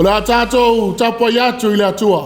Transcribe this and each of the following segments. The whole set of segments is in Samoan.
O le a tātou tapuai atu i le Atua.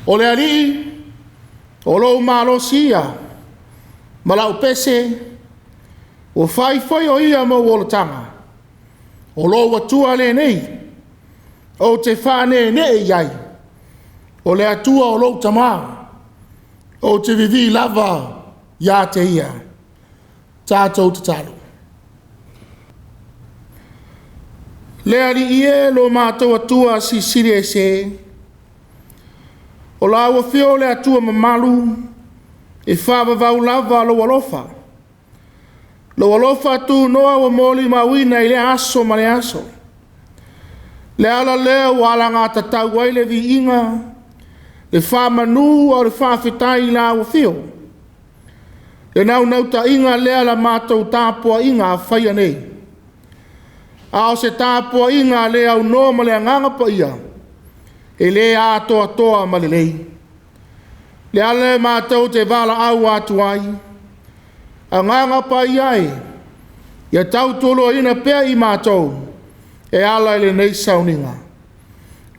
O le Alii, o lou malosi ia ma lau pese, ua fai foi o ia mou olataga, o lou Atua lenei ou te faaneenee i ai, o le Atua o lou tama, ou te vivii lava ia te Ia. Tatou tatalo. Le Alii e lo matou Atua silisili ese, o lau afio o le Atua mamalu, e faavavau lava lou alofa. Lou alofa tunoa ua molimauina i lea aso ma lea aso. Le ala lea ua alagatatau ai le viiga, le faamanu o le faafetai i lau afio. Le naunautaiga lea la matou tapuaiga a faia nei, a o se tapuaiga le aunoa ma le Agaga Paia, e le atoatoa ma lelei. Le ala lea matou te valaau atu ai, Agaga Paia e, ia tautualuaina pea i matou e ala i lenei sauniga.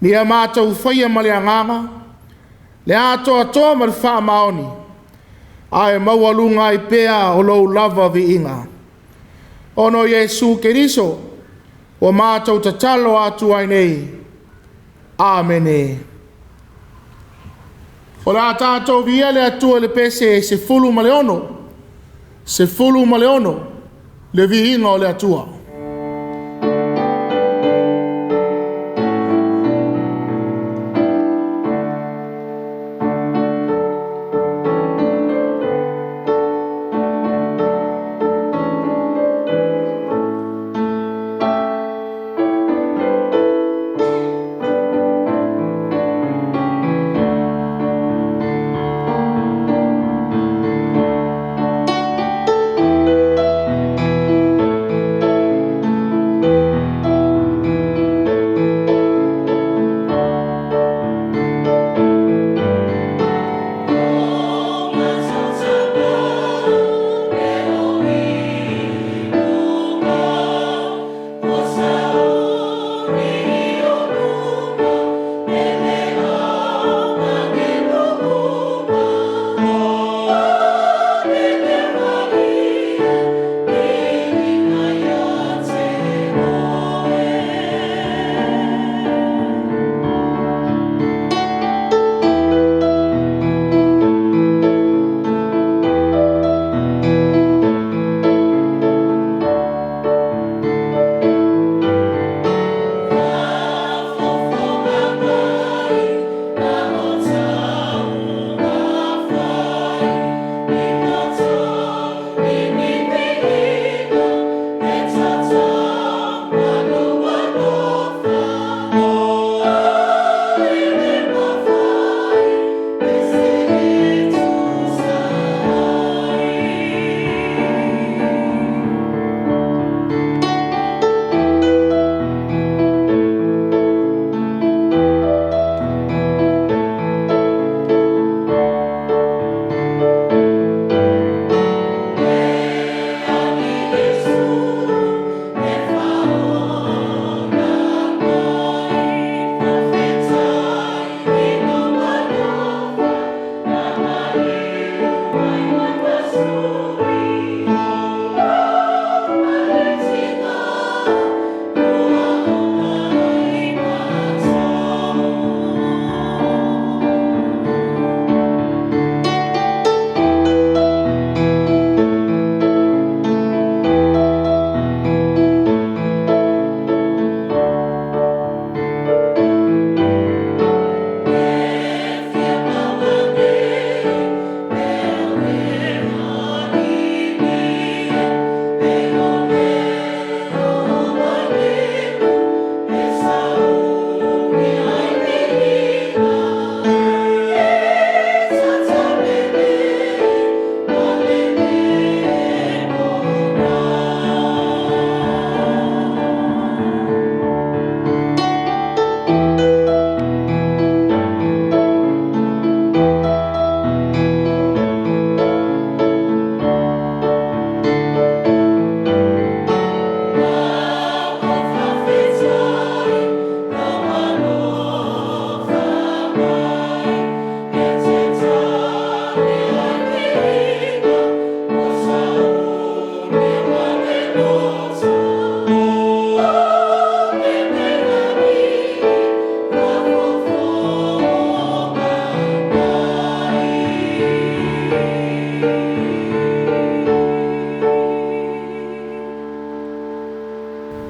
Ia matou faia ma le agaga, le atoatoa ma le faamaoni, ae maualuga ai pea o lou lava viiga. Ona o Iesu Keriso ua matou tatalo atu ai nei. Amene. O le a tatou viia le Atua i le pese 16, 16, le viiga o le Atua.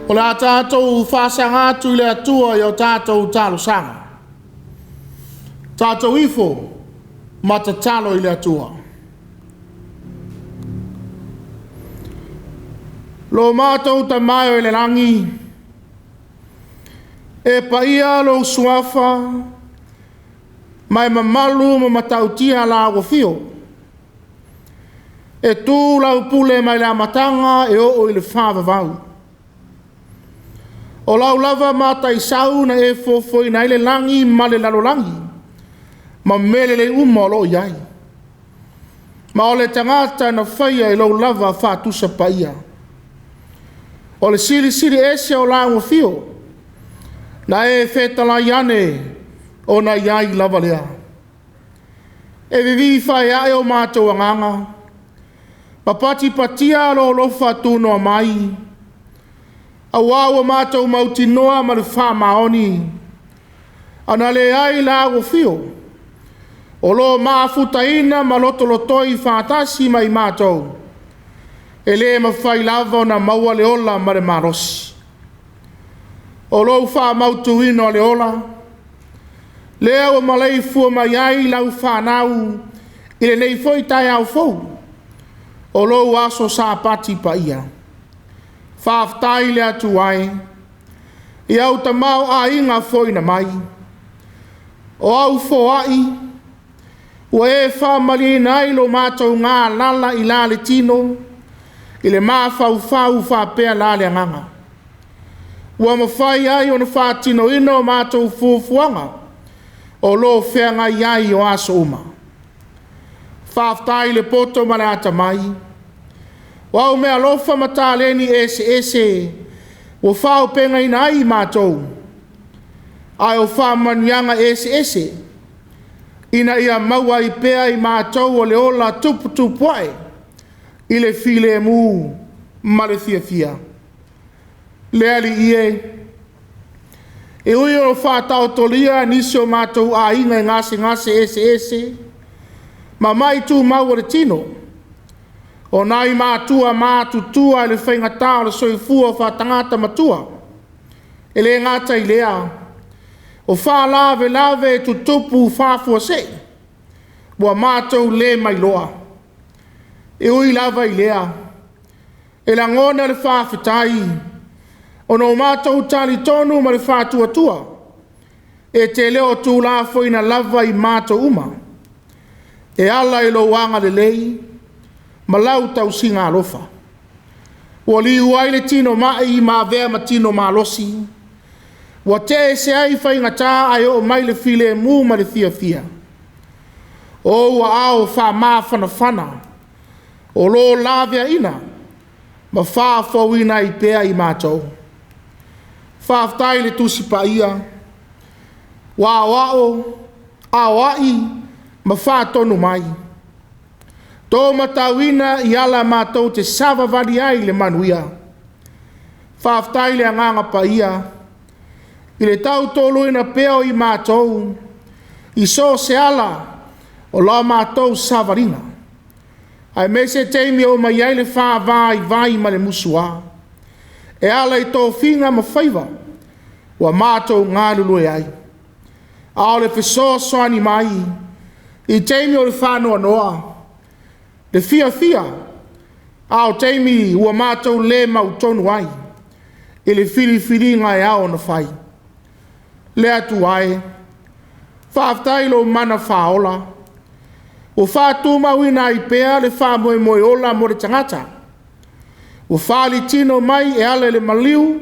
O le a tatou faasaga atu i le Atua i o tatou talosaga. Tatou ifo ma tatalo i le Atua. Lo matou Tama e i le lagi, e paia lou suafa ma e mamalu ma matautia lau afio. E tu lau pule mai le amataga e oo i le faavavau. O lau lava mataisau na e fofoina ai le lagi ma le lalolagi ma mea lelei uma o lo o i ai. Ma o le tagata na faia i lou lava faatusa paia. O le silisili ese o lau afio, na e fetalai ane ona i ai lava lea. E vivii faeae o matou agaga, ma patipatia lo alofa tunoa mai, aua ua matou mautinoa ma le faamaoni, ana leai lau afio, o lo mafutaina ma lotolotoi faatasi ma i matou, e le mafai lava ona maua le ola ma le malosi. O lou faamautuina o le ola, lea ua maleifua mai ai lau fanau i lenei foi taeao fou, o lou aso Sapati paia. Faafetai le Atua e, i au tamaoaiga foina mai, o au foai, ua e faamalieina ai lo matou galala i la le tino, i le mafaufau faapea la le agaga. Ua mafai ai ona faatinoina o matou fuafuaga o lo o feagai ai o aso uma. Faafetai le poto ma le atamai, o au meaalofa ma taleni eseese ua faaauupegaina ai i matou, ae o faamanuiaga eseese ina ia maua ai pea i matou o le ola tuputupuae i le filemu ma le fiafia. Le Alii e, e ui o faataotolia nisi o matou aiga i gasegase eseese ma mai tumau o le tino, o nai matua matutua i le faigata o le soifua faatagata matua. E le gata i lea, o faalavelave tutupu faafuasei ua matou le mailoa. E ui lava i lea, e lagona le faafetai ona ua matou talitonu ma le faatuatua e te le o tuulafoaiina lava i matou uma, e ala i lou agalelei ma lau tausiga alofa. Ua liu ai le tino mai ma avea ma tino malosi, ua tea ese ai faigata ae oo mai le filemu ma le fiafia. O ou aao faamafanafana o lo o laveaiina ma faafouina ai pea i matou. Faafetai i le Tusi Paia ua aoao, aoai ma faatonu mai, to matauina i ala matou te savavali ai i le manuia. Faafetai i le Agaga Paia i le tautoaluaina pea o i matou i so o se ala o la matou savaliga, aemaise taimi e oo mai ai le faavaivai ma le musuā, e ala i tofiga ma faiva ua matou galulue ai. A o le fesoasoani mai i taimi o le faanoanoa, le fiafia, a o taimi ua matou le mautonu ai i le filifiliga e ao ona fai. Le Atua e, faafetai i lou mana faaola ua faatumauina ai pea le faamoemoe ola mo le tagata, ua faalitino mai e ala i le maliu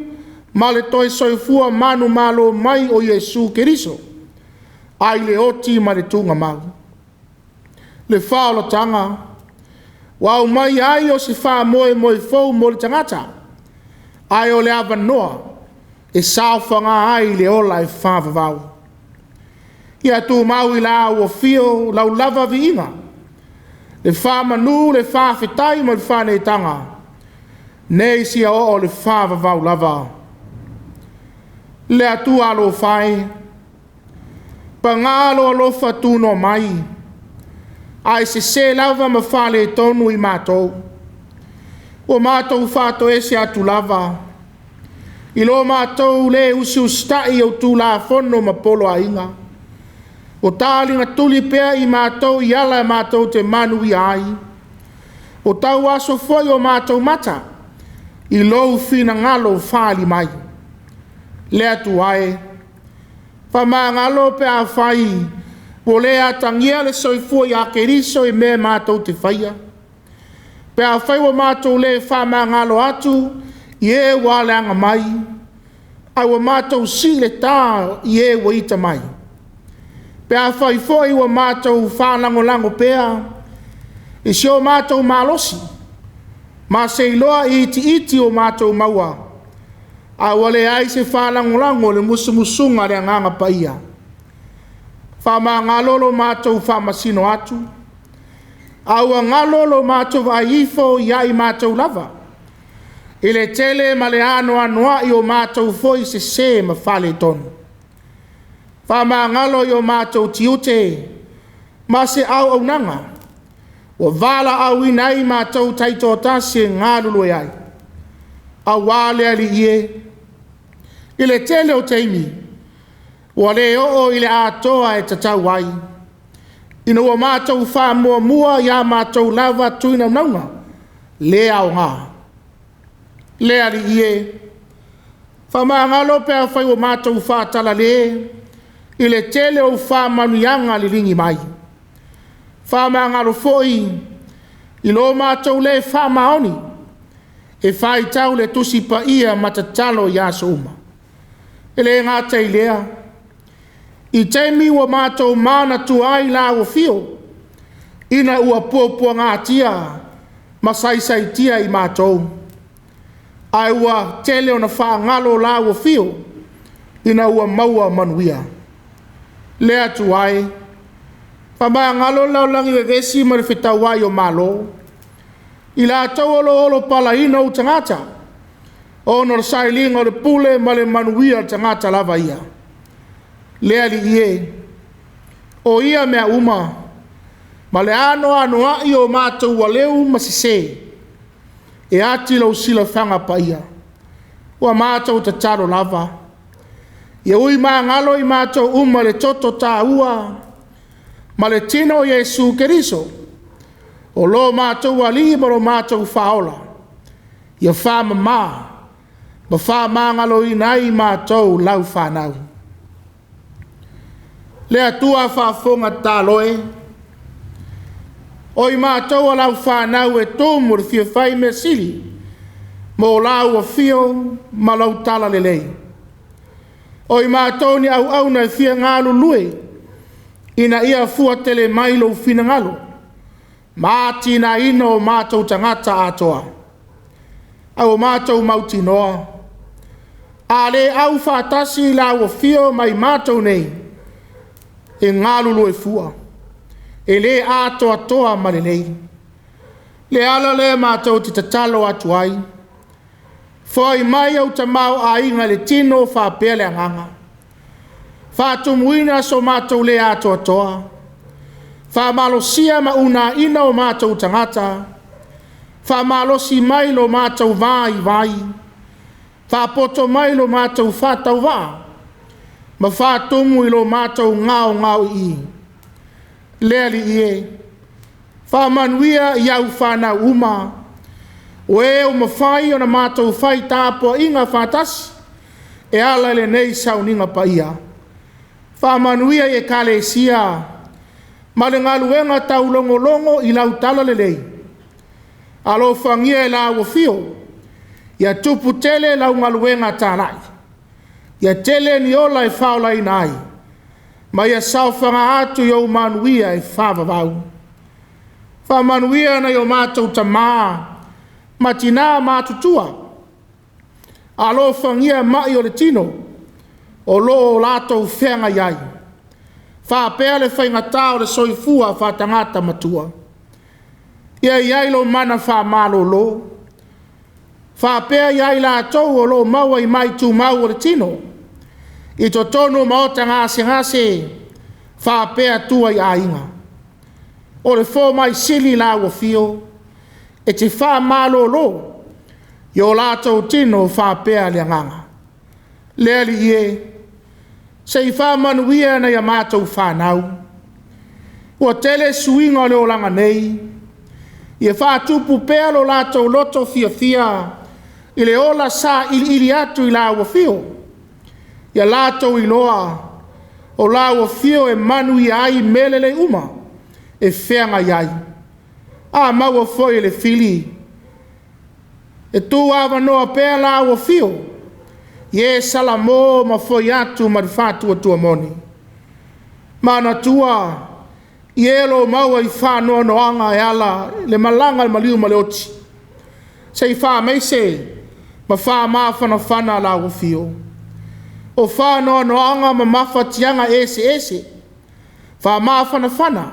ma le toe soifua manumalo mai o Iesu Keriso, ai le oti ma le tuugamau. Le faaolataga ua aumai ai o se faamoemoe fou mo le tagata, ae o le avanoa e saofaga ai le ola e faavavau. Ia tumau i lau afio lau lava viiga, le faamanu, le faafetai ma le faaneetaga, nei sia oo i le faavavau lava. Le Atua alofa e, paga lou alofa tunoa mai, ae sese lava ma faaletonu i matou, ua matou faatoese atu lava. I lo matou le usiusita'i i ou Tulafono ma poloaiga, ua taligatuli pea i matou i ala e matou te manuia ai. Ua tauaso foi o matou mata i lou finagalo faaali mai. Le Atua e, faamagalo pe afai ua le atagia le soifua ia Keriso i mea matou te faia. Pe afai ua matou le faamagalo atu i e ua aleaga mai, ae ua matou sii le ta i e ua ita mai. Pe afai foi ua matou faalagolago pea i si o matou malosi ma se iloa itiiti ua matou maua, a ua leai se faalagolago i le musumusuga a le Agaga Paia. Faamagalo lo matou faamasino atu, a ua galo lo matou vaai ifo ia i matou lava, i le tele ma le anoanoai o matou foi sese ma faaletonu. Faamagalo i o matou tiute ma se auaunaga ua valaauina ai matou taitoatasi e galulue ai, aua le Alii e, i le tele o taimi, ua le oo i le atoa e tatau ai, ina ua matou faamuamua i a matou lava tuinaunauna le aoga. Le Alii e, faamagalo pe afai ua matou faatalale i le tele o faamanuiaga liligi mai. Faamagalo foi i lo matou le faamaoni e faitau le Tusi Paia ma tatalo i aso uma. E le gata i lea, i taimi ua matou manatua ai lau afio, ina ua puapuagatia ma saisaitia i matou, ae ua tele ona faagalo lau afio ina ua maua manuia. Le Atua e, faamagalo le lalolagi vevesi ma le fetauai o malo, i latou o lo o olopalaina ou tagata, ona o le sailiga o le pule ma le manuia o le tagata lava ia. Le Alii e, o ia mea uma, ma le anoanoai o matou aleu ma sese, e ati lou silafaga paia. Ua matou tatalo lava, ia ui magalo i matou uma i le toto taua ma le tino o Iesu Keriso, o lo matou Alii ma lo matou Faaola, ia faamama ma faamagaloina ai i matou lau fanau. Le Atua faafofoga tatalo e, o i matou o lau fanau e tumu i le fia fai mea sili mo lau afio ma lau talalelei. O i matou ni auauna e fia galulue ina ia fuatele mai lou finagalo ma atinaeina o matou tagata atoa. Ae ua matou mautinoa, a le aufaatasi lau afio ma i matou nei, e galulue fua, e le atoatoa ma lelei. Le ala lea matou te tatalo atu ai, foi mai au tamaoaiga i le tino faapea le agaga, faatumuina so matou le atoatoa, faamalosia ma unaina o matou tagata, faamalosi mai lo matou vaivai, faapoto mai lo matou faatauvaa, ma faatumu i lo matou gaogaoii. Le Alii e, faamanuia i au fanau uma, o e ua mafai ona matou fai tapuaiga faatasi e ala i lenei sauniga paia. Faamanuia i Ekalesia ma le galuega taulogologo i lau talalelei. Alofagia i lau afio, ia tupu tele lau galuega talai, ia tele ni ola e faolaina ai, ma ia saofaga atu i ou manuia e faavavau. Faamanuia nai o matou tama ma tina matutua, alofagia mai o le tino o lo o latou feagai ai, faapea le faigata o le soifua faatagata matua. Ia i ai lou mana faamalolo, faapea ia i latou o lo o maua i mai tumau o le tino, i totonu o maota gasegase faapea tua i aiga. O le fomai sili lau afio, e te faamalolo i o latou tino faapea le agaga. Le Alii e, se i faamanuia nai a matou fanau. Ua tele suiga o le olaga nei, ia faatupu pea lo latou loto fiafia i le ola sailiili atu i lau afio. Ia latou iloa o lau afio e manuia ai mea lelei uma e feagai ai. A maua foi e le fili, e tuuavanoa pea lau afio i e salamo ma foi atu ma le faatuatua moni. Manatua i e o lo o maua i faanoanoaga e ala i le malaga a le maliu ma le oti, se i faamaise ma faamafanafana lau afio. O faanoanoaga ma mafatiaga eseese, faamafanafana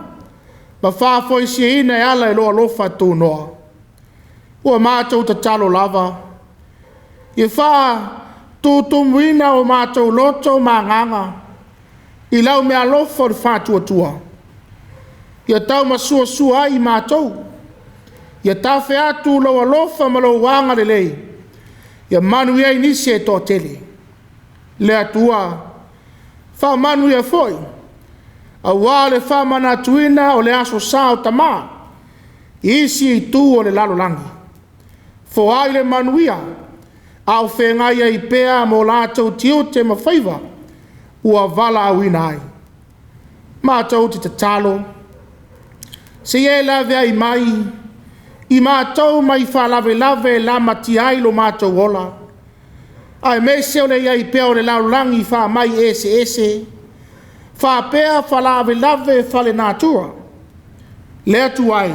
ma faafoisiaina e ala i lou alofa tunoa. Ua matou tatalo lava, ia faatutumuina o matou loto ma agaga i lau meaalofa o le faatuatua, ia taumasuasua ai i matou, ia tafe atu lou alofa ma lou agalelei, ia manuia ai nisi e toatele. Le Atua, faamanuia foi aua le faamanatuina o le Aso Sa o Tama i isi itu o le lalolagi. Foai le manuia a o feagai ai pea ma o latou tiute ma faiva ua valaauina ai. Matou te tatalo, se i e laveai mai i matou mai faalavelave e lamatia ai lo matou ola, aemaise o le i ai pea o le lalolagi i faamai eseese faapea faalavelave faalenatura. Le Atua e,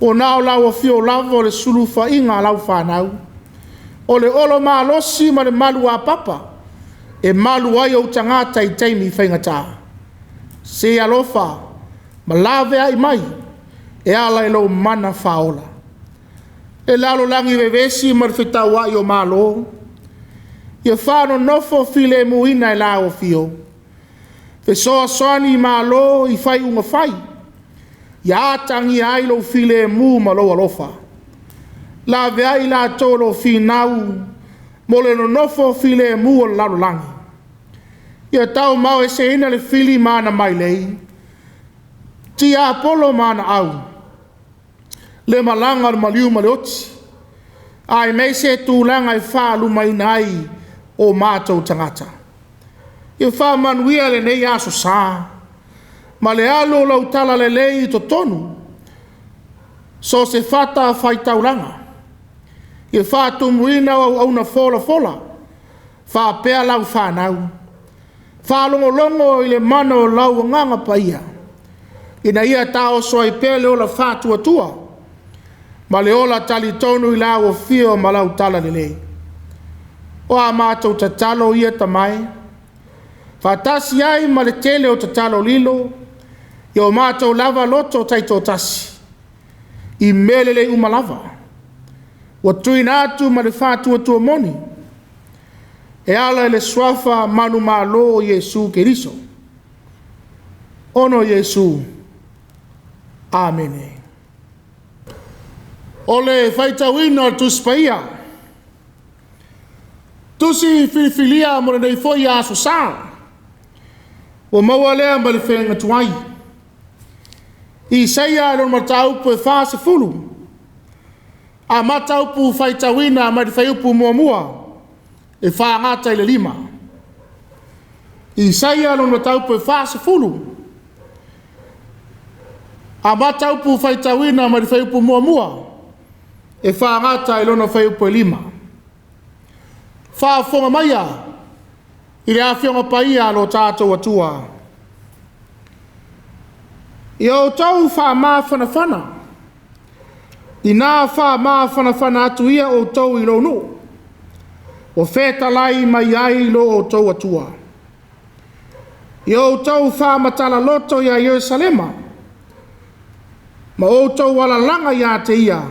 ua na o lau afio lava o le sulufaiga a lau fanau, o le olo malosi ma le maluapapa e malu ai ou tagata i taimi faigata. Se i alofa ma laveai mai e ala i lou mana faaola. Le lalolagi vevesi ma le fetauai o malo, ia faanonofo filemuina e lau afio. Fesoasoani Malo i faaiuga fai, ia atagia ai lou filemu ma lou alofa. Laveai i latou o lo o finau mo le nonofo filemu o le lalolagi. Ia taumaoeseina le fili ma ana mailei, tiapolo ma ana au, le malaga a le maliu ma le oti, aemaise tulaga e faalumaina ai o matou tagata. Ia faamanuia lenei Aso Sa ma le alu o lau talalelei i totonu so o se fatafaitaulaga. Ia faatumuina au auauna folafola faapea lau fanau, faalogologo i le mana o lau Agaga Paia, ina ia taoso ai pea le ola faatuatua ma le ola talitonu i lau afio ma lau talalelei. O a matou tatalo ia tamae, faatasi ai ma le tele o tatalo lilo i o matou lava loto taitoatasi, i mea lelei uma lava, ua tuuina atu ma le faatuatua moni, e ala i le suafa manumalo o Iesu Keriso. Ona o Iesu. Amene. O le faitauina o le Tusi Paia, tusi filifilia mo lenei foi Aso Sa, ua maua lea ma le feagaiga tuai. Isaia lona mataupu e 40, amata upu faitauina mai le fuaiupu 1 e faagata i le 5. Isaia lona mataupu e 40, amata upu faitauina mai le fuaiupu 1 e faagata i lona fuaiupu e 5. Faafofoga maia i le Afioga Paia a lo tatou Atua. Ia outou faamafanafana, ina faamafanafana atu ia outou i lou nuu, ua fetalai mai ai lo outou Atua. Ia outou faamatala loto ia Ierusalema, ma outou alalaga ia te ia,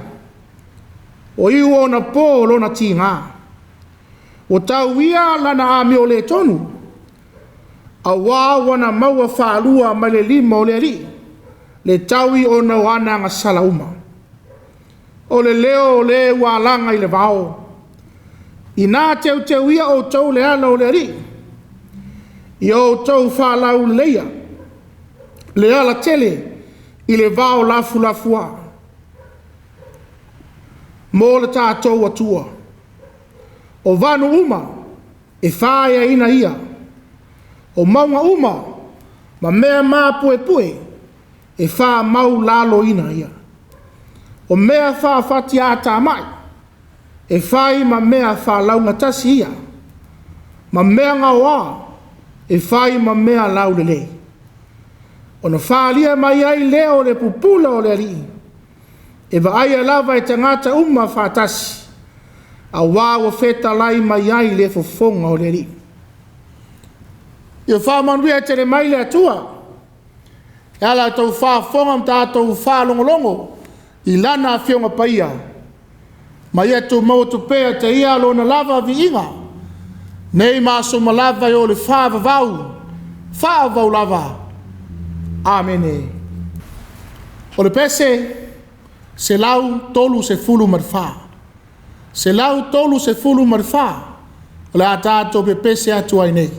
o iu ona po o lona tiga. Ua tau ia lana amio le tonu, auā ua na maua faalua mai le lima o le Alii, le taui ona o ana agasala uma. O le leo o le ua alaga i le vao, Inā teuteuia outou i le ala o le Alii, ia outou faalauleleia le alatele i le vao lafulafoa mo le tatou Atua. O vanu uma e faeaina ia, o mauga uma ma mea mapuepue e faamaualaloina ia. O mea faafatiatamai e fai ma mea faalaugatasia ia, ma mea gaoa e fai ma mea laulelei. Ona faaalia mai ai lea o le pupula o le Alii, e vaaia lava e tagata uma faatasi, aua ua fetalai mai ai le fofoga o le Alii. Ia faamanuia tele mai le Atua e ala i la outou faafofoga ma tatou faalogologo i Lana Afioga Paia, ma ia tumau atu pea te Ia Lona lava viiga, nei ma aso uma lava e oo i le faavavau, faavavau lava. Amene. O le pese 134, 134, o le a tatou pepese atu ai nei.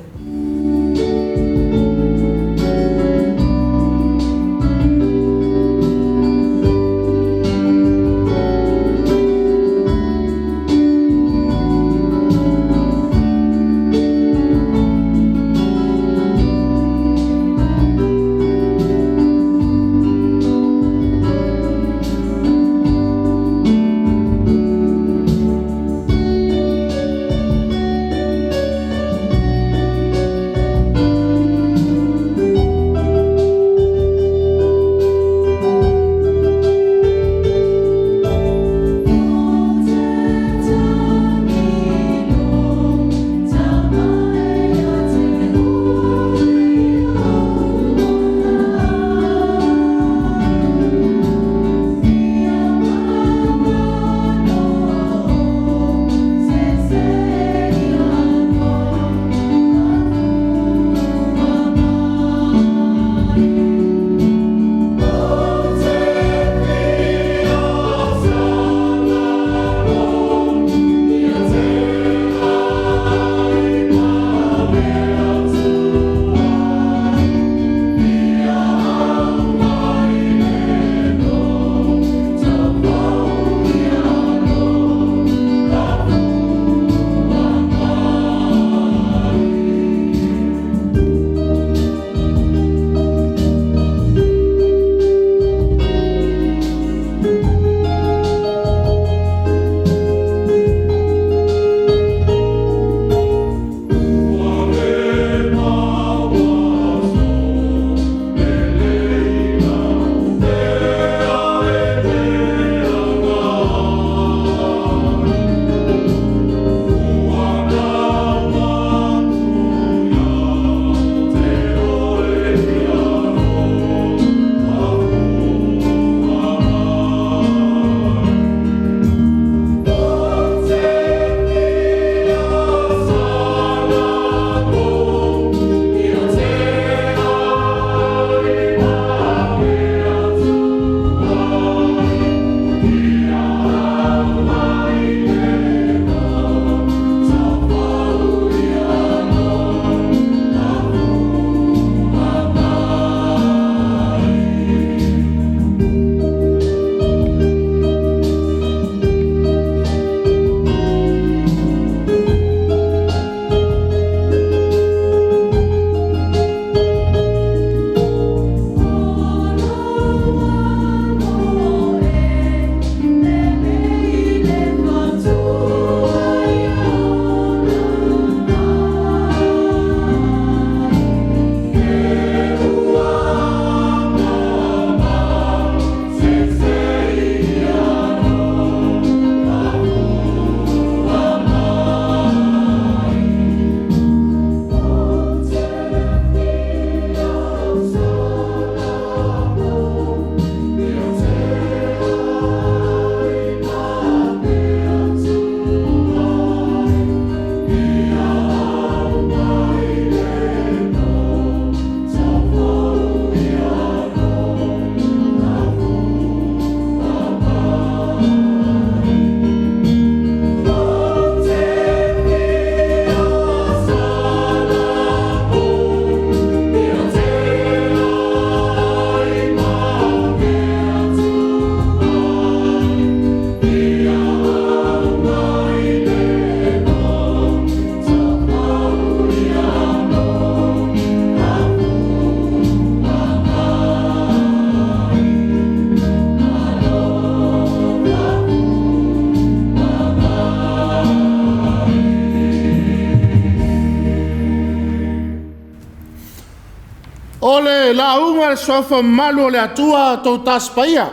O le lauga a le suafa mamalu o le Atua Toetasi Paia,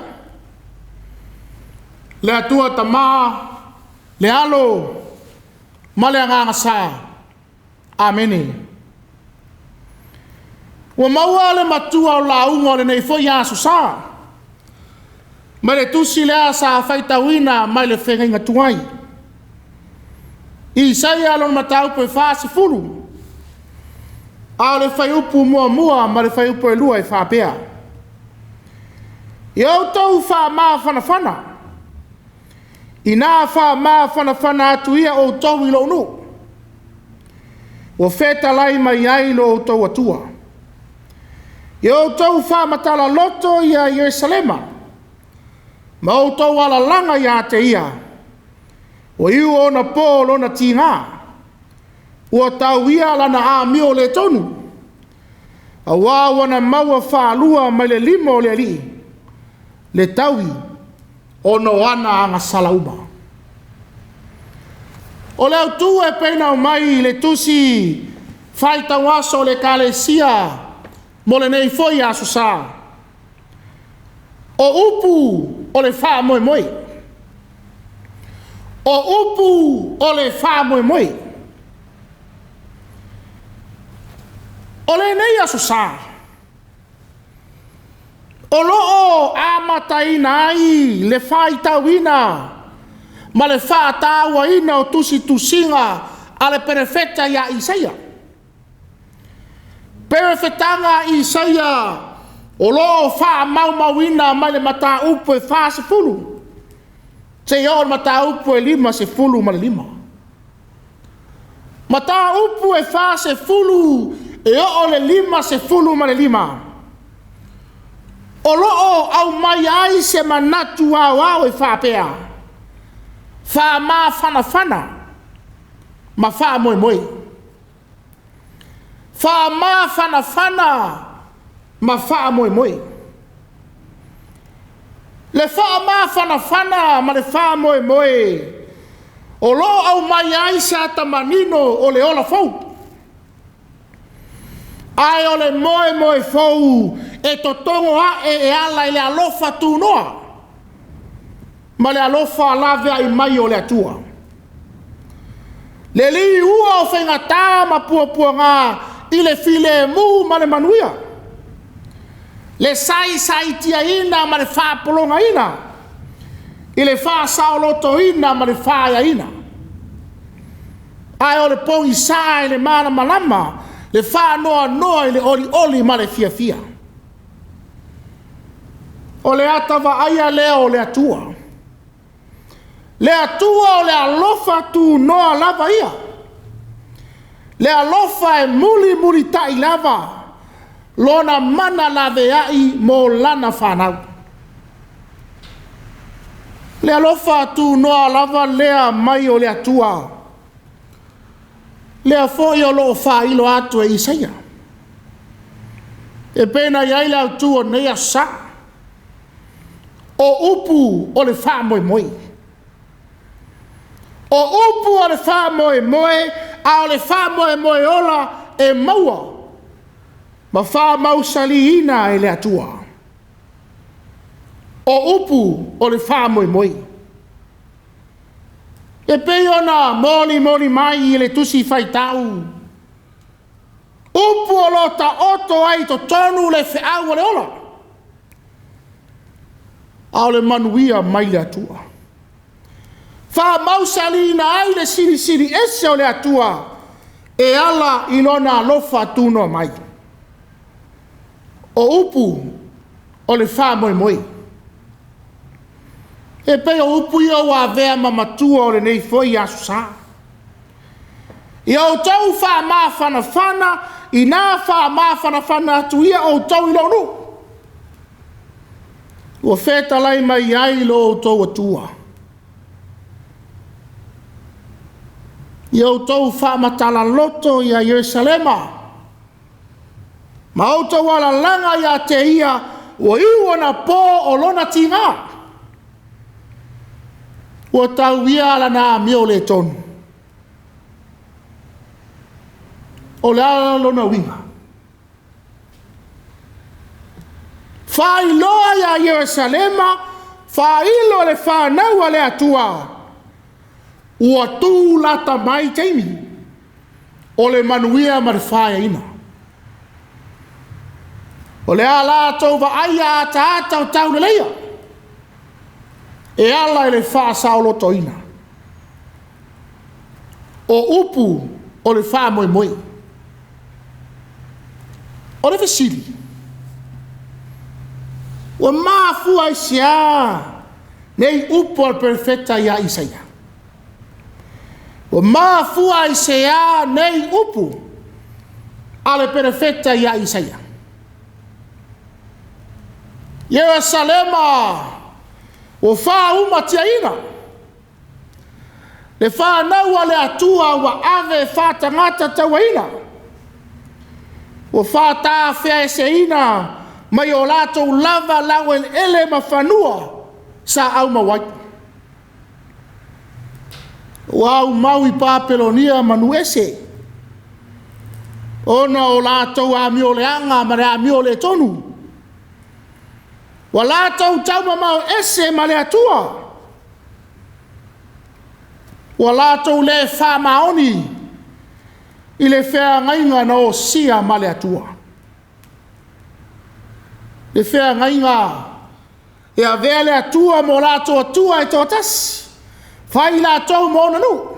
le Atua Tama, le Alo ma le Agaga Sa. Amene. Ua maua le matua o lauga o lenei foi Aso Sa, ma le tusi lea sa faitauina mai le feagaiga tuai. Isaia lona mataupu e 40, a o le fuaiupu 1 ma le fuaiupu 2 e faapea: Ia outou faamafanafana, ina faamafanafana atu ia outou i lou nuu, ua fetalai mai ai lo outou Atua. Ia outou faamatala loto ia Ierusalema, ma outou alalaga ia te ia, ua iu ona po lona tiga, ua tau ia lana amio le tonu, aua ua na maua faalua mai le lima o le Alii le taui ona o ana agasala uma. O le autu e pei ona aumai i le tusi faitauaso o le Ekalesia mo lenei foi Aso Sa, o upu o le faamoemoe. O upu o le faamoemoe. O lenei Aso Sa, o lo o amataina ai le faitauina ma le faatauaina o tusitusiga a le Perofeta ia Isaia. Perofetaga a Isaia o lo o faamaumauina mai le mataupu e 40 seia oo i le mataupu e 55. Mataupu e 40 e oo i le 55, o lo o aumai ai se manatu aoao e faapea, faamafanafana ma faamoemoe. Faamafanafana ma faamoemoe. Le faamafanafana ma le faamoemoe o lo o aumai ai se ata manino o le ola fou. Ae o le moemoe fou e totogo ae e ala i le alofa tunoa ma le alofa laveai mai o le Atua. Le liua o faigata ma puapuaga i le filemu ma le manuia. Le saisaitiaina ma le faapologaina i le faasaolotoina ma le faaeaina. Ae o le pogisa i le malamalama, le faanoanoa i le olioli ma le fiafia. O le ata vaaia lea o le Atua. Le Atua o le alofa tunoa lava ia. Le alofa e mulimulitai lava lona mana laveai mo lana fanau. Le alofa tunoa lava lea mai o le Atua. Lea foi o lo o faailo atu e Isaia. E pei ona i ai le autu o lenei Aso Sa. O upu o le faamoemoe. O upu o le faamoemoe, a o le faamoemoe ola e maua ma faamausaliina e le Atua. O upu o le faamoemoe. E pei ona molimoli mai i le tusi faitau, upu o lo o taoto ai i totonu le feau o le ola, a o le manuia mai le Atua. Faamausaliina ai le silisili ese o le Atua e ala i lona alofa tunoa mai. O upu o le faamoemoe. E pei o upu ia ua avea ma matua o lenei foi Aso Sa. Ia outou faamafanafana, ina faamafanafana atu ia outou i lou nuu, ua fetalai mai ai lo outou Atua. Ia outou faamatala loto ia Ierusalema, ma outou alalaga ia te ia, ua iu ona po o lona tiga, ua tau ia lana amio le tonu. O le a lona uiga? Faailoa iā Ierusalema, faailo le fanau a le Atua, ua tu lata mai taimi o le manuia ma le faeaina. O le a latou vaaia ataata o tauleleia e ala i le faasaolotoina. O upu o le faamoemoe. O le fesili, ua mafua i se a nei upu a le perofeta ia Isaia? Ua mafua i se a nei upu a le perofeta ia Isaia? Ierusalema ua faaumatiaina, le fanau a le Atua ua ave faatagata tauaina, ua faatafeaeseina mai o latou lava laueleele ma fanua sa aumau ai. Ua aumau i Papelonia ma nuu ese, ona o latou amioleaga ma le amio le tonu. Ua latou taumamao ese ma le Atua, ua latou le faamaoni i le feagaiga na osia ma le Atua. Le feagaiga e avea le Atua ma o latou Atua e toatasi, fai i latou ma ona nuu.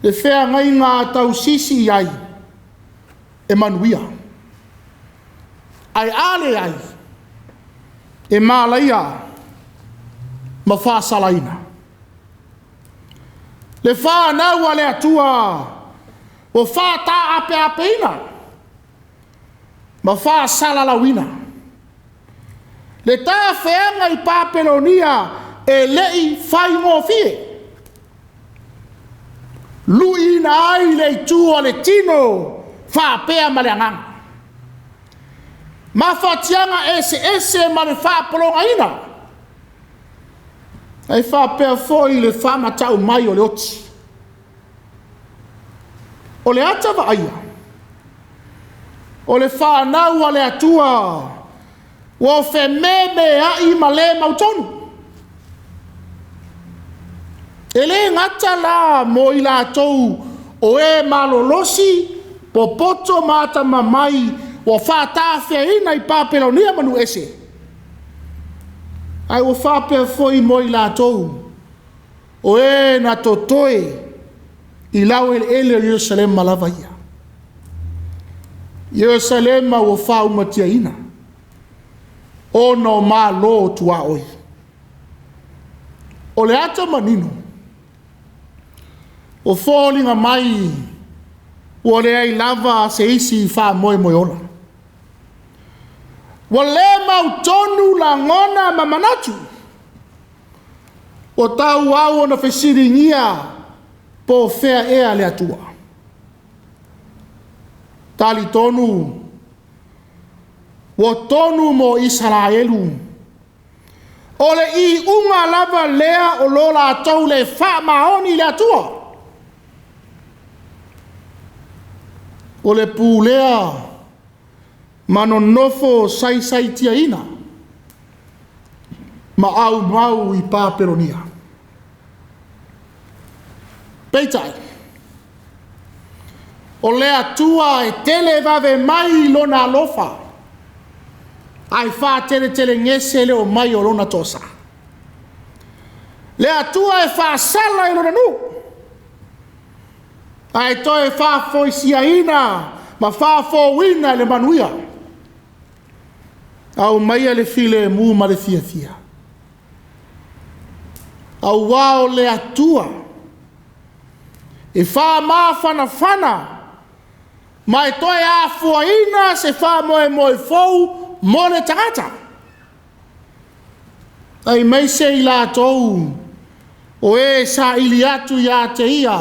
Le feagaiga a tausisi i ai, e manuia. Ae a leai, e malaia ma faasalaina. Le fanau a le Atua ua faataapeapeina ma faasalalauina. Le tafeaga i Papelonia e le i faigofie. Luiina ai le itu o le tino faapea ma le agaga. Mafatiaga eseese ma le faapologaina. Ae faapea foi le faamatau mai o le oti. O le ata vaaia, o le fanau a le Atua ua fememeai ma le mautonu. E le gata la mo i latou o e malolosi, popoto ma atamamai ua faatafeaina i Papelonia ma nuu ese, ae ua faapea foi mo i latou o e na totoe i laueleele o Ierusalema lava ia. Ierusalema ua faaumatiaina ona o malo tuaoi. O le ata manino, ua foliga mai ua leai lava se isi faamoemoe ola. Ua le mautonu lagona ma manatu. Ua tauau ona fesiligia po o fea ea le Atua. Talitonu ua tonu mo Isaraelu. O le iuga lava lea o lo latou le faamaoni i le Atua. O le pulea ma nonofo saisaitiaina ma aumau i Papelonia. Peitai, o le Atua e tele vave mai lona alofa, ae faateletelegese le omai o lona toasa. Le Atua e faasala i lona nuu, ae toe faafoisiaina ma faafouina le manuia. Aumaia le filemu ma le fiafia. Auā o le Atua e faamafanafana ma e toe afuaina se faamoemoe fou mo le tagata. Aemaise i latou o e saili atu ia te ia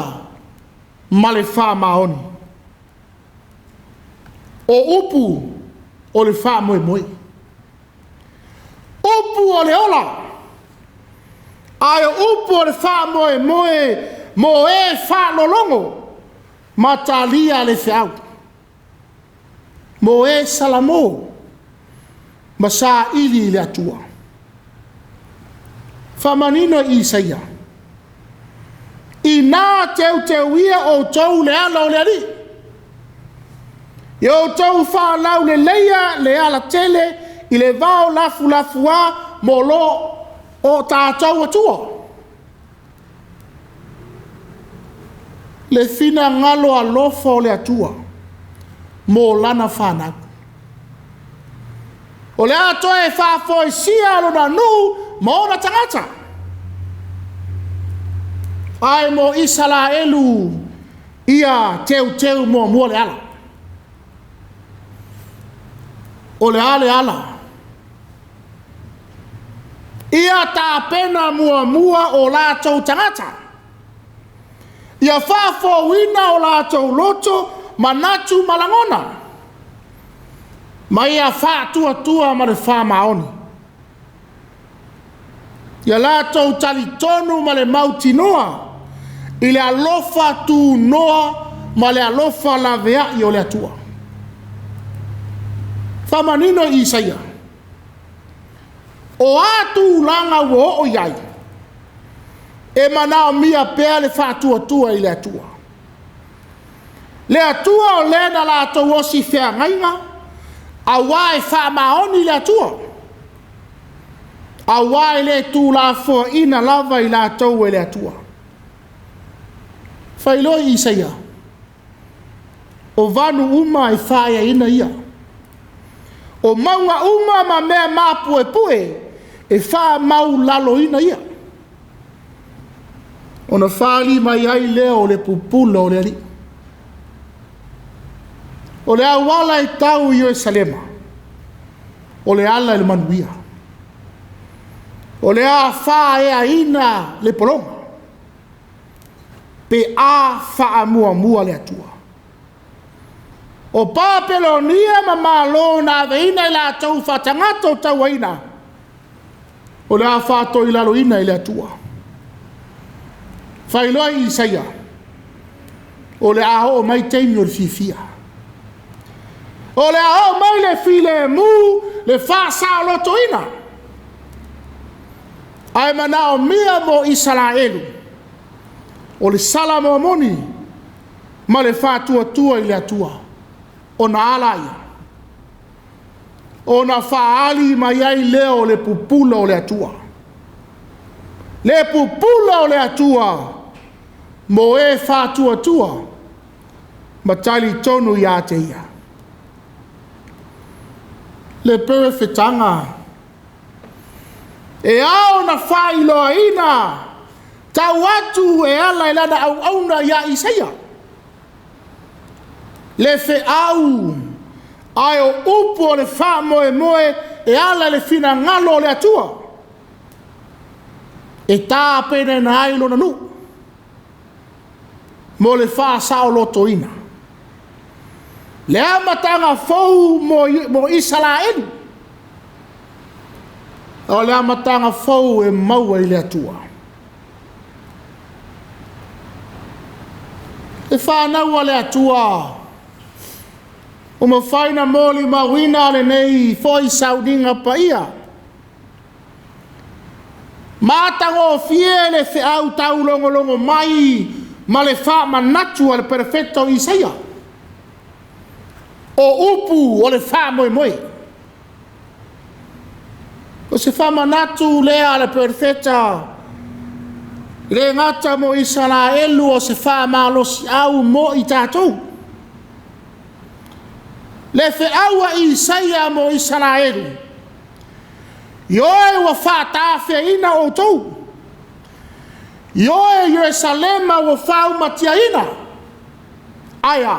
ma le faamaoni. O upu o le faamoemoe. Upu o le ola, ae o upu o le faamoemoe mo e faalologo ma talia le feau, mo e salamo. ma saili i le Atua. Faamanino i Isaia, ina teuteuia outou le ala o le Alii, ia outou faalauleleia le alatele i le vao lafulafuā mo lo o tatou Atua. Le finagalo alofa o le Atua mo lana fanau. O le a toe faafoisia lona nuu ma ona tagata. Ae mo Isaraelu ia teuteu muamua le ala. O le a le ala? Ia tapena muamua o latou tagata. Ia faafouina o latou loto, manatu ma lagona. Ma ia faatuatua ma le faamaoni. Ia latou talitonu ma le mautinoa i le alofa tunoa ma le alofa laveai o le Atua. Faamanino i Isaia. O a tulaga ua oo i ai, e manaomia pea le faatuatua i le Atua. Le Atua o lea na latou osi feagaiga, auā e faamaoni le Atua. Auā e le tuulafoaina lava i latou e le Atua. Faailoa i Isaia, o vanu uma e faaeaina ia. O mauga uma ma mea mapuepue e faamaulaloina ia. Ona fali mai ai lea o le pupula o le Alii. O le auala e tau i Ierusalema, o le ala i le manuia. O le a faaeaina le pologa, pe a faamuamua le Atua. O Papelonia ma Malo na aveina i latou faatagato tauaina, o le a faatoilaloina i le Atua. Faailoa i Isaia, o le a oo mai taimi o le fiafia. O le a oo mai le filemu, le faasaolotoina. Ae manaomia mo Isaraelu, o le sala momoni ma le faatuatua i le Atua, ona ala ia, ona faaali mai ai lea o le pupula o le Atua. Le pupula o le Atua mo e faatuatua ma talitonu ia te ia. Le perefetaga e ao ona faailoaina tau atu e ala i lana auauna ia Isaia. Le feau ae o upu o le faamoemoe e ala i le finagalo o le Atua. E tapenaina ai lona nuu mo le faasaolotoina. Le amataga fou mo Isaraelu. O le amataga fou e maua i le Atua. E whānau a le Atua. O mawhai na moli mawina le nei foi sauniga paia. Mātagofie le feau taulogologo mai ma le faamanatu a le perefeta o Isaia. O upu o le faamoemoe. O se faamanatu lea a le perefeta le gata mo Isaraelu o se faamalosiau mo i tatou. Le feau a Isaia mo Isaraelu. Ioe ua faatafeaina outou. Ioe Ierusalema ua faumatiaina. Aia.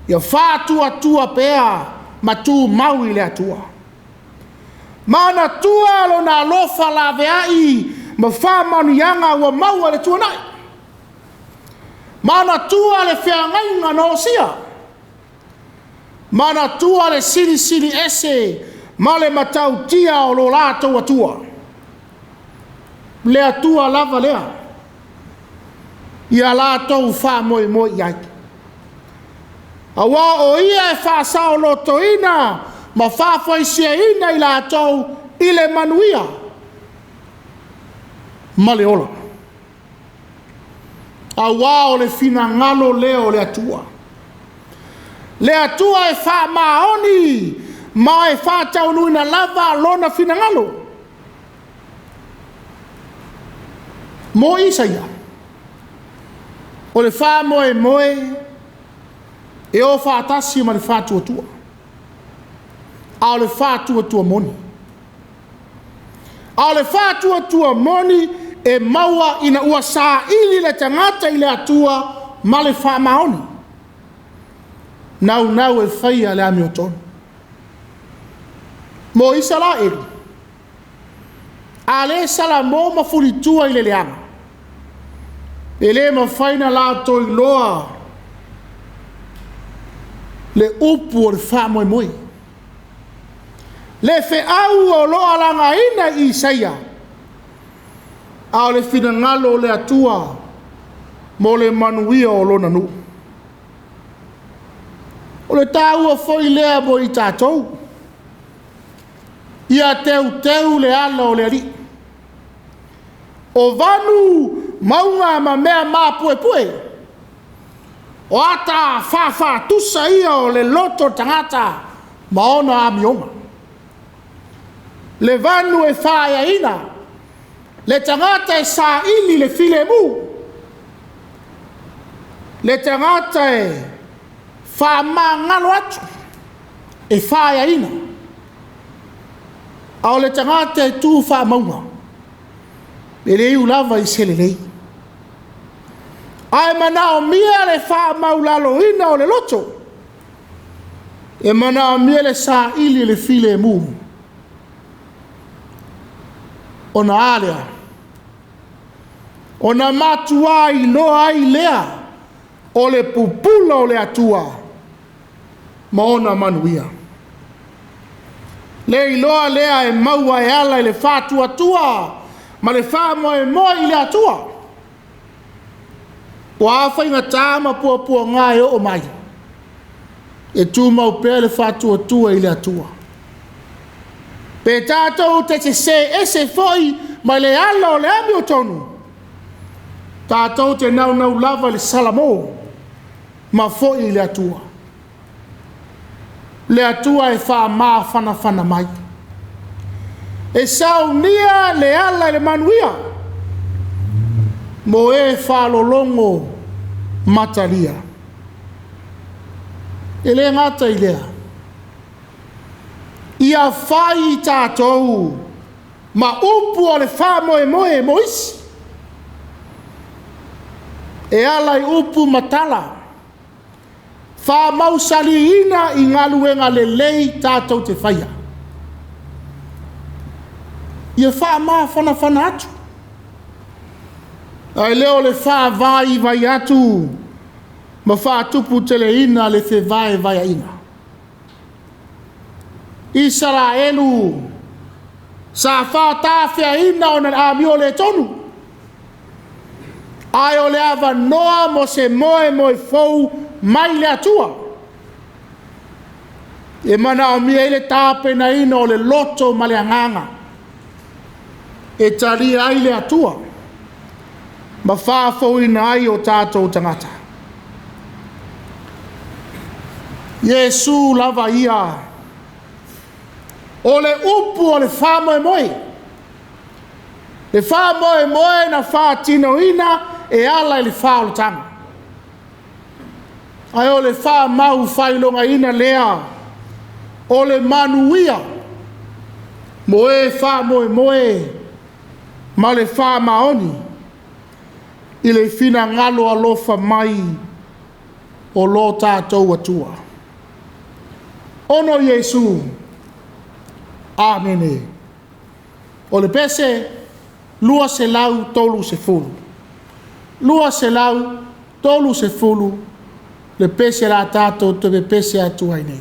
Ia faatuatua pea ma tumau i le Atua. Manatua lona alofa laveai ma faamanuiaga ua maua le tuanai. Manatua le feagaiga na osia. Manatua le silisili ese ma le matautia o lo latou Atua. Le Atua lava lea. Ia latou faamoemoe i ai. Auā o ia e faasaolotoina ma faafoisiaina i latou i le manuia ma le ola. Auā o le finagalo lea o le Atua. Le Atua e faamaoni ma e faataunuuina lava lona finagalo. Mo Isaia, o le faamoemoe e o faatasi ma le faatuatua, a o le faatuatua moni. A o le faatuatua moni e maua ina ua saili le tagata i le Atua ma le faamaoni. Naunau e faia le amiotonu. Mo Isaraelu, a le salamo ma fulitua i le leaga, e le mafai ona latou iloa le upu o le faamoemoe. Le feau o lo o alagaina i Isaia, a o le finagalo o le Atua mo le manuia o lona nuu. O le taua foi lea mo i tatou, ia teuteu le ala o le Alii. O vanu, mauga ma mea mapuepue, o ata faafatusa ia o le loto o le tagata ma ona amioga. Le vanu e faaeaina, le tagata e saili le filemu, le tagata e faamagalo atu, e faaeaina. A o le tagata e tu faamauga, e le iu lava i se lelei. Ae manaomia le faamaualaloina o le loto, e manaomia le saili o le filemu. Ona a lea? Ona matua iloa ai lea o le pupula o le Atua ma ona manuia. Le iloa lea e maua e ala i le faatuatua ma le faamoemoe i le Atua. Ua a faigata ma puapuaga e oo mai, e tumau pea le faatuatua i le Atua. Pe tatou te sese ese foi ma le ala o le amiotonu, tatou te naunau lava i le salamo ma foi i le Atua. Le Atua e faamafanafana mai. E saunia le ala i le manuia mo e faalologo matalia. E le gata i lea, ia fai tatou ma upu o le faamoemoe mo isi, e ala i upu ma tala, faamausaliina i galuega lelei tatou te faia. Ia faamafanafana atu, ae le o le faavaivai atu ma faatuputeleina le fevaevaeaiga. Isaraelu sa faatafeaina ona o le amio le tonu, ae o le avanoa mo se moemoe fou mai le Atua, e manaomia ai le tapenaina o le loto ma le agaga e talia ai le Atua ma faafouina ai o tatou tagata. Iesu lava ia, o le upu o le faamoemoe. Le faamoemoe na faatinoina e ala i le faaolataga. Ae o le faamau faailogaina lea o le manuia mo e faamoemoe ma le faamaoni i le finagalo alofa mai o lo tatou Atua. Ono Iesu, Amene. O le pese 230. 230 le pese la tatou te pepese atu ai nei.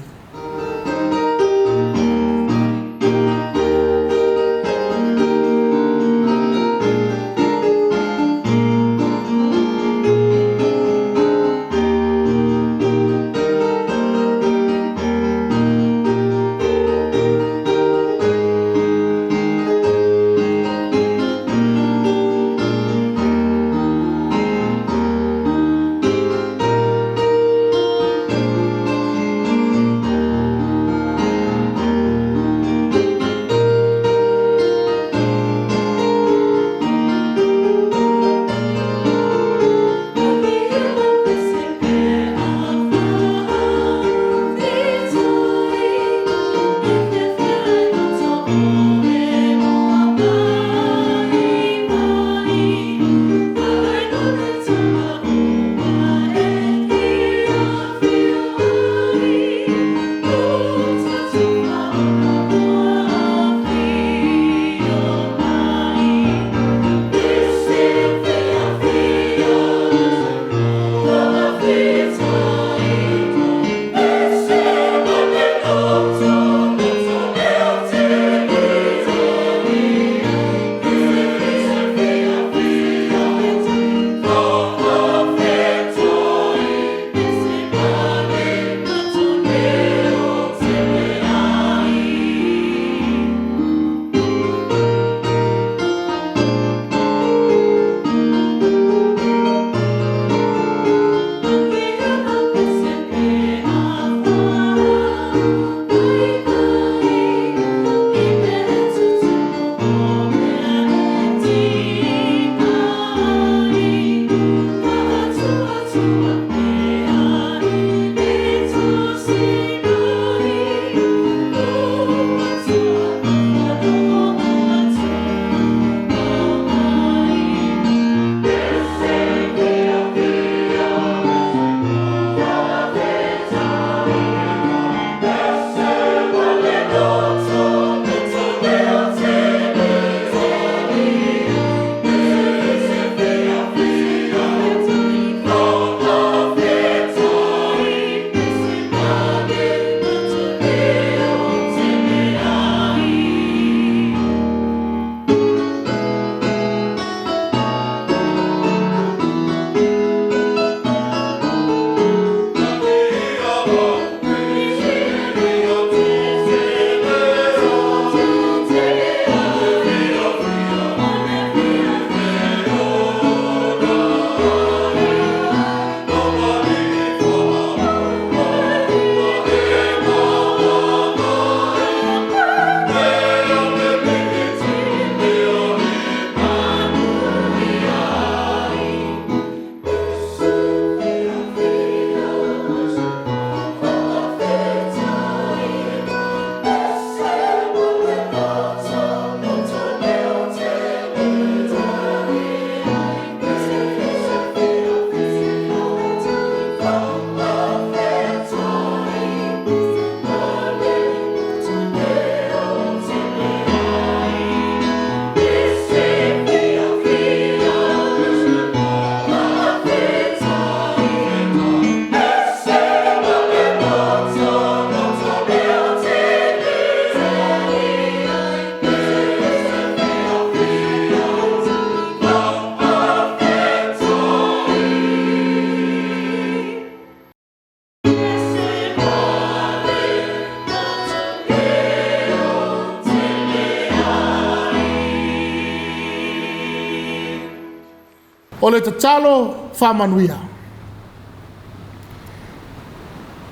O le tatalo faamanuia.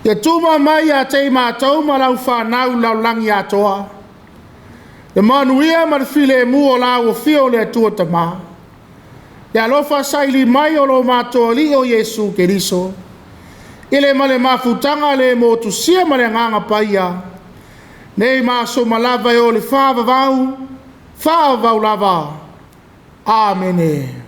Ia tuma mai ia te i matou ma lau fanau i le lalolagi atoa, le manuia ma le filemu o lau afio o le Atua Tama, le alofa saili mai o lo matou Alii o Iesu Keriso, i le ma le mafutaga le motusia ma le Agaga Paia, nei ma aso uma lava e oo i le faavavau, faavavau lava. Amene.